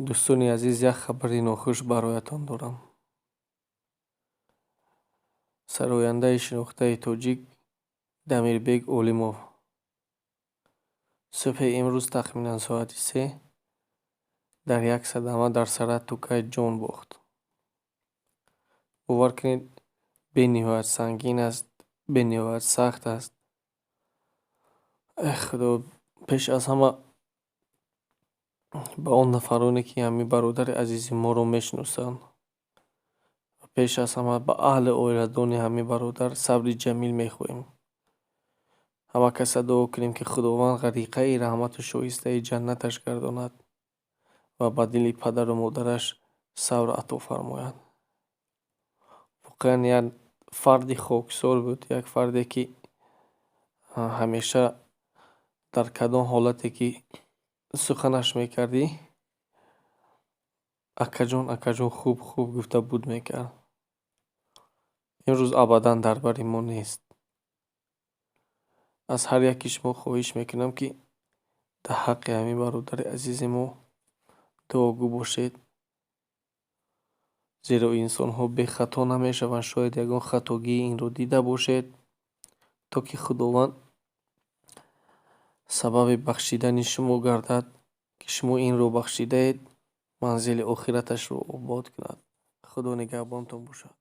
Дӯстони азиз, як хабари нохуш бароятон дорам. Сарояндаи шинохтаи тоҷик Дамирбек Олимов субҳи имрӯз тахминан соати 3 дар як садама дар Сарат Тукай ҷон бохт. Бовар кунед, бениҳоят сангин аст, бениҳоят сахт аст. Эх, Худо, пеш аз ҳама ба он нафароне, ки ҳамин бародари азизи моро мешиносанд, пеш аз ҳама ба аҳли оиладони ҳамин бародар сабри ҷамил мехоҳем. Ҳама каса дуо кунем, ки Худованд ғариқаи раҳмату шоистаи ҷаннаташ гардонад ва ба дили падару модараш сабр ато фармояд. Воқеан, як фарди хоксор буд, як фарде, ки ҳамеша дар кадом ҳолате ки суханаш мекардӣ, «Акаҷон, акаҷон, хуб, хуб» гуфта буд мекард. Имрӯз абадан дар бари мо нест. Аз ҳар яки шумо хоҳиш мекунам, ки дар ҳаққи ҳамин бародари азизи мо дуогӯ бошед, зеро инсонҳо бехато намешаванд. Шояд ягон хатогии инро дида бошед, то ки Худованд сабаби бахшидани шумо гардад, ки шумо инро бахшидаед, манзили охираташро обод кунад. Худо нигаҳбонтон бошад.